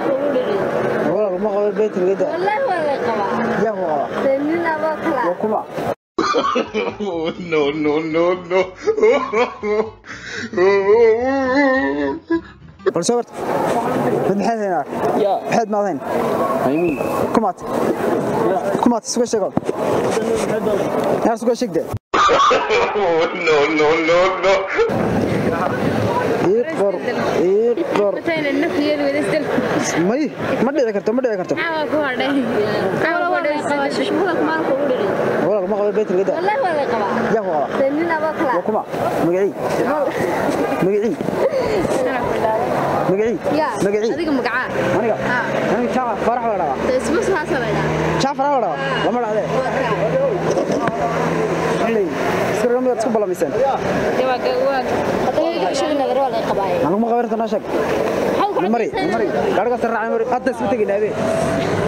Walaal ma qabo beet laga. Wallahi waa la qabaa. Yaa ku qaba? Nin aboo kala. Waa kuma? No, no, no, no. Bal soo barta. Mid maxaad haynaa? Yaa. Maxaad maadayn? Aymiin. Kumaad? Kumaad suga sheego. Yaa suga sheegde. No, no, no, no. Ii qor, ii qor. May, ma dhici karto, ma dhici karto. Walaal ma qabo beet laga. Wallahi waa la qabaa. Yaa ku qaba? Nin aboo kala. Waa kuma? Magacii? Magacii? Magacii? Yaa. Magacii? Adiga magacaa. Aniga? Haa. Aniga Jaaca Farax la dhahaa. Isma saasa la dhahaa. Jaaca Farax la dhahaa? Lama dhahdee. Xilli iska miyaad isku balamiseen? Anigu ma qaban kartaa sheeg. Mari, mari. Gaariga sarraacay mari. Hadda isma teginaa be.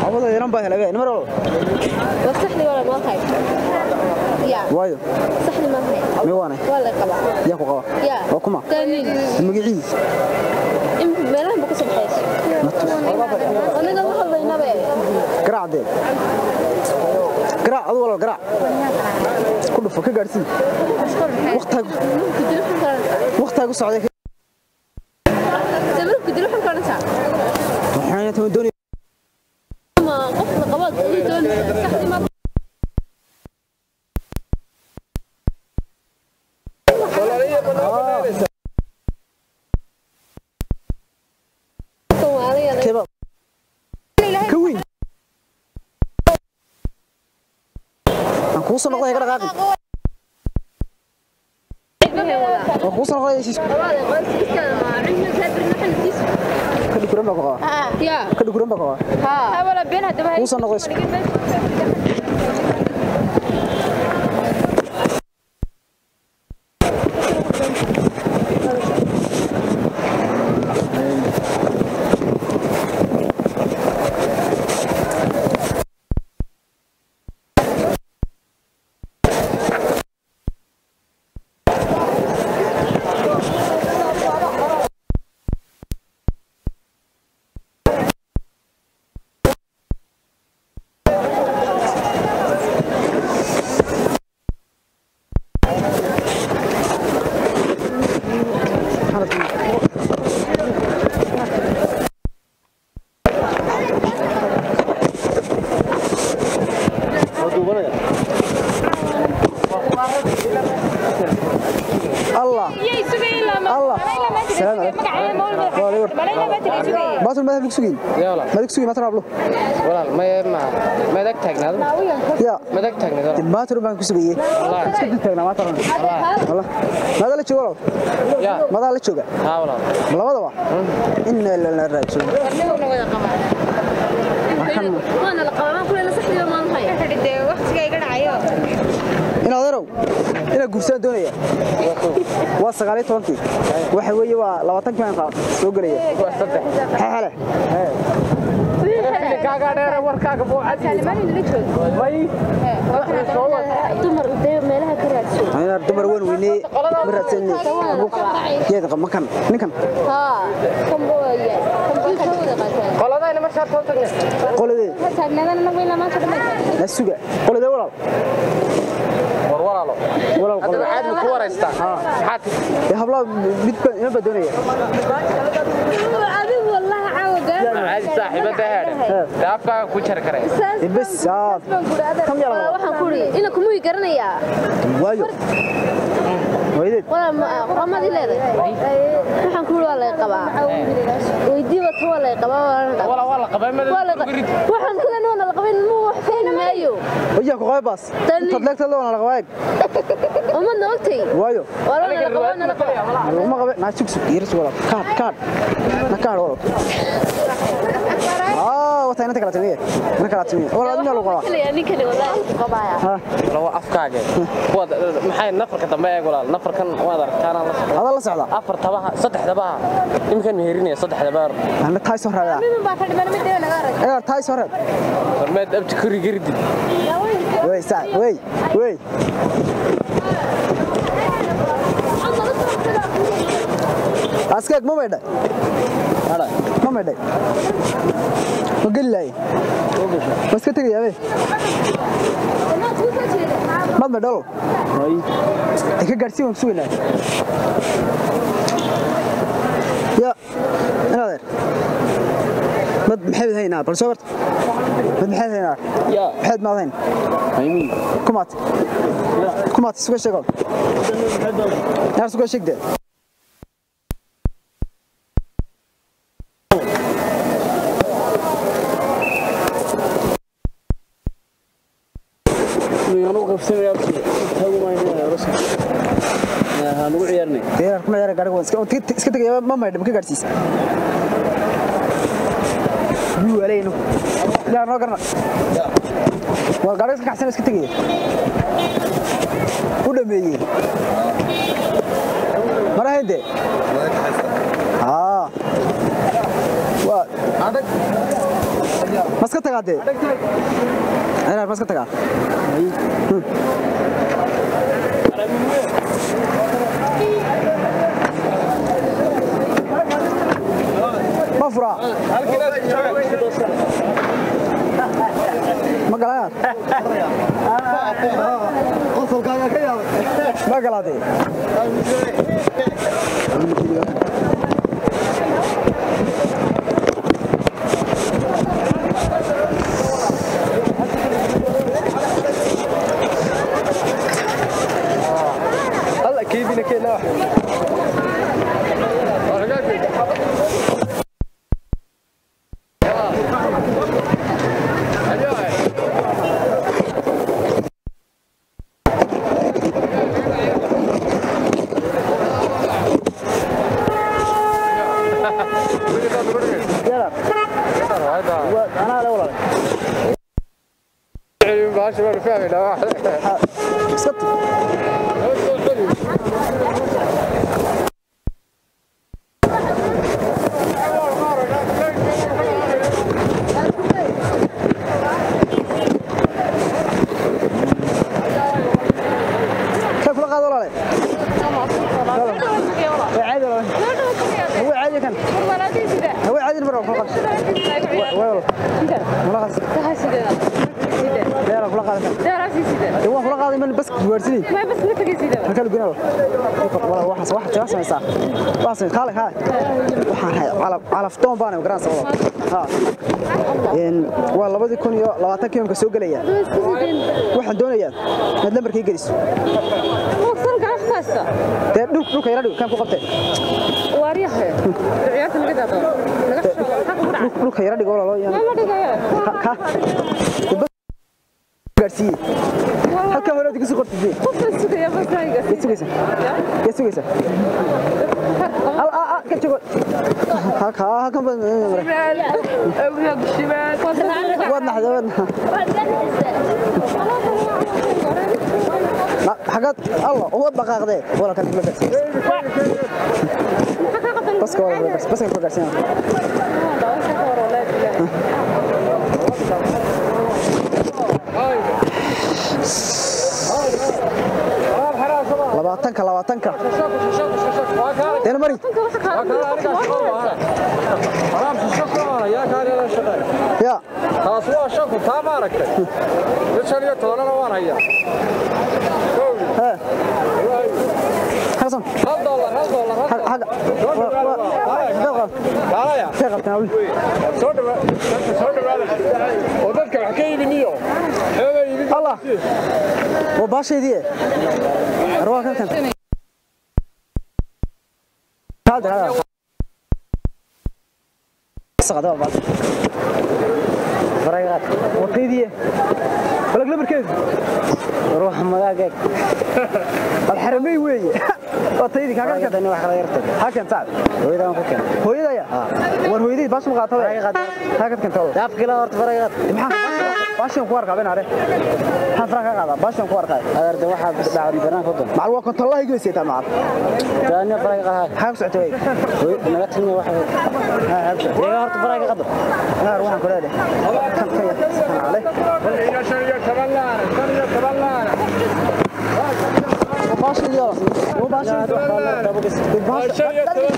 Awada yaran baa helay be. Nimar walaal. Waayo. Mi waanay? Yaa ku qaba? Waa kuma? Magacii? Garaac dee. Garaac adu walaal garaac. Ku dhufo ka gaarsii. Waqtiga ku socday. Waxaan inta doonay keba ka weyn. Aan kuu soo noqday, iga dhaqaaqi. Waan kuu soo noqday heshiis. Ka dhukuran baa ku qabaa. Ka dhukuran baa ku qabaa. Kuu soo noqday. Allah. Allah. Salaam alaykum. Maatul ma adig sugin? Yaa walaal. Ma adig sugin maatul hablo? Walaal ma ma ma adag taagnaado. Ya. Ma adag taagnaado. Maatul baan ku sugayay. Walaal. Iska dul taagnaa maatul. Walaal. Wallah. Maada la jooga walaal? Yaa. Maada la jooga? Haa walaal. Ma labadaba? Inna lillahi raaji'uun. In adeerow inaa guursaan doonaya. Waa 19-kii. Waxa weeye waa 20-kii baan qaad soo gelaya. Waa saddex. Xale. Kaaga dheer warkaaga buu cad. May. Ayna dumar weyn weynee ma raadsanay. Yeed qab makan ninkan. Qoladayna ma sharto tagnay. Qoladee. La suga. Qoladee walaal. War walaalo. Walaal Hadda qoladee. caadi ku wareystaa. Maxaa tiri? Ee habla mid baan ina baa doonaya. Caadi saaxiibada heer. Daafkaaga ku jar karay. Bas kam yar Waxaan ku uri ina kumuu garanayaa. Waayo. Waydeed. Qoramadii leedahay. Waxaan ku uri waa lay qabaa. Weydiiba ta waa lay qabaa waa la Walaal waa la qabay Waa la madad. Waxaan ku leenahay waa la qabin muu wax fahmi maayo. Wayaa ku qabay baas. Tani. Intaad leegtad la wana la qabay. Umadna ogtay. Waayo. Waa la qabaa waa la qabaa. Laguma qabay. Na sug sug yar sug walaal. Kaad kaad. Na kaad walaal. Ah, wata inta kala timiye. Inta kala timiye. Walaal adna lagu qabaa. Kaliya ninkani wallahi ku qabaya. Ha. Walaal waa afkaaga. Kuwaad maxay nafarka dambe eeg walaal. Nafarkan waad aragtaan la socda. Adaa la socda. Afar tabaha, saddex tabaha. Imkan meherinayaa saddex tabaha. Ana taay soo raada. Mid baa ka dhiman mid naga arag. Ee taay soo raad. Hormeed abti kuri girdi. Wey saa, wey, wey. Askaag ma maydhay? Ma maydhay? Ma geli lahaye? Ma iska tegayaa be? Maad maydhay olow? Dee ka gaadhsiin waan ku sugaynaa. Ya, in adeer. Mad maxayd haynaa? Bal soo barta. Mad maxayd haynaa? Ya. Maxayd maad hayn? Haymin. Kumaad? Kumaad isuga sheego. Naar isuga sheeg dee. Dee kuma ciyaar gaariga waan iska tegayaa ma maydhay ma ka gaadhsiisa. Biyuu walayno. Ilaa noo garna. Waa gaariga iska kacsan iska tegaya. U dhameeyey. Marahayn dee. Haa. Waa ma iska tagaa dee? Inaad ma iska tagaa? Ma furaa? Ma galayaan? Ma galaadee? هلا كيفنا كنا Yala. Anaa le walaal. Iska tag. Kee kula qaado walaale? Way caadi walaale. Way caadi kan. Way caadi mar kula qaado. Way walaal. Kula qaado. Deera kula qaado kan. Dee waan kula qaaday man bas gaarsiinay. Halkaa lagu geynayo. Walaal waxaas waxa taa samaysaa. Waxaas kaale kaale. Waxaan hay calaf calaf toon baan garanaysaa walaal. Ha. Een waa 2020 kiimka soo galaya. Waxaan doonayaa inaad lambarkii geliso. Dee dhulka yara dhig kan ku qabtay. Dhulka yara dhig walaal yaan. Ka. Dee bas gaarsiiyey. Halka hore aad igu soo qortay. Yaad sugaysaa. Yaad sugaysaa. Al a a ka jogo. Halka halkan baan maray. Waad naxday waad naxday. Xagad Allah uma dhaqaaqday wala kan kula gaarsiin. Baska wala kula gaarsiin. Baska kula gaarsiin. Labaatanka. Deena mari. Ya. Taas waa shanku taa ma aragtay mid 15 waan hayaa. Ha. Xasan. $1 $1. Xaga. Kaalaya. Ka qabtaan awli. Soo dhawaada soo dhawaada oo dadka wax ka iibiniyo xooga iibin. Allah. Waa baashaydii. Arwaa kan kan. Hada hada. Saqada waa baas. Faragaad. Waqtiidii. Balag lambarkeedu. Ruux magaaga. Alxaramay weeye. Waa taydii kaaga kan. Tani wax kala yartay. Halkan saad. Hooyadan ku keen. Hooyadaya. War hooyadii baas ma qaatay. Faragaad. Halkan kan taado. Daafkila horta faragaad. Maxaa baashan ku arkaa been are. Maxaan faraha ka qaadaa baashan ku arkaa. Adeerta waxa dhacay banaanka ku doon. Macal waa kontollaha igu haysataa macal. Tani faragaad. Maxaa ku socotay? Hooy naga timi waxa. Ha ha. Deega horta faragaad qado. Naar waxaan ku leeyahay. Kan kan yar kan cale. 15 laana 15 laana. Baashan yar. Waa baashan. Shan iyo toban.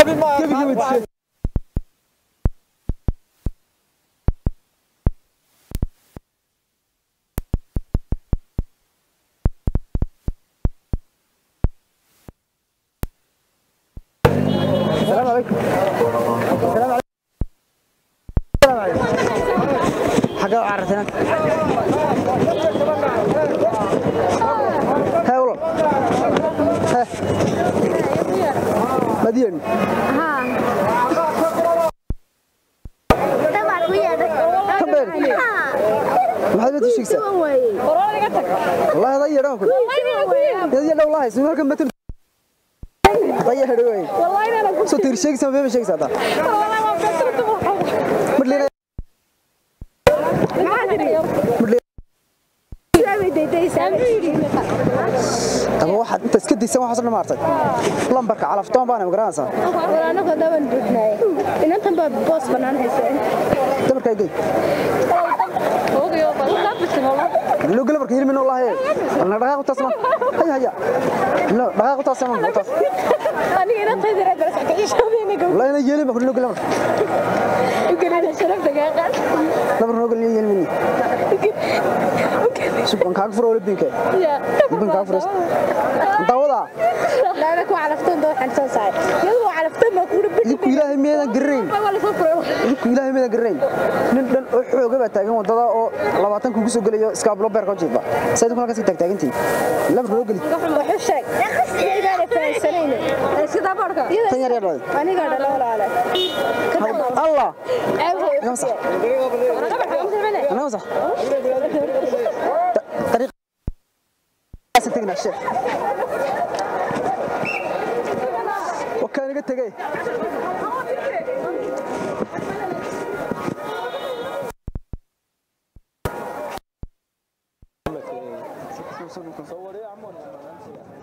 Gebi. السلام عليكم. السلام عليكم. السلام عليكم. حاجة عرفتنا. ها والله. ها. مدين. ها. طبعا ويا. كبر. maxaad u sheegaysaa? Wallahi hada yeedhan ku. Yada wallahi soo halkan matan. Hada yeedhan way. Wallahi inaan ku soo tir sheegaysaa ma sheegaysaa hada. Wallahi waa beerta Midlina. Taba waxaad inta iska daysan waxaas dhan maartay. Lambarka calaftoon baan ma garanaysaa. Anaga daban buuxnay. Inantan baa boos banaan haysa. Dabarka gey. لو قلبك يلمن من والله انا دقاق تسمع هيا هيا لا دقاق تسمع انا انا تهدر بس تعيش هذينا والله انا يلي بقول له قلبك يقول شرف دقاق دبر نو قال يلمني شوف كاك فرو لبينك يا بين كاك فرو انت وضع لا انا كو عرفتون دو حنسان ساعه يلا عرفتون ما كورب idinku ilaahay meedan garanayn idinku ilaahay meedan garanayn nin dhan oo xooga baa taagan wadada oo 20 kugu soo galayo iskaablo beerka jiiba sayid kuna ka taagantiin laba loo gali wuxuu sheeg ilaana fahansanayna sida barka tan yar yar aniga dhalo walaale Allah نمسح نمسح طريق ستجنا الشيخ وكان قلت جاي صور ايه يا عم.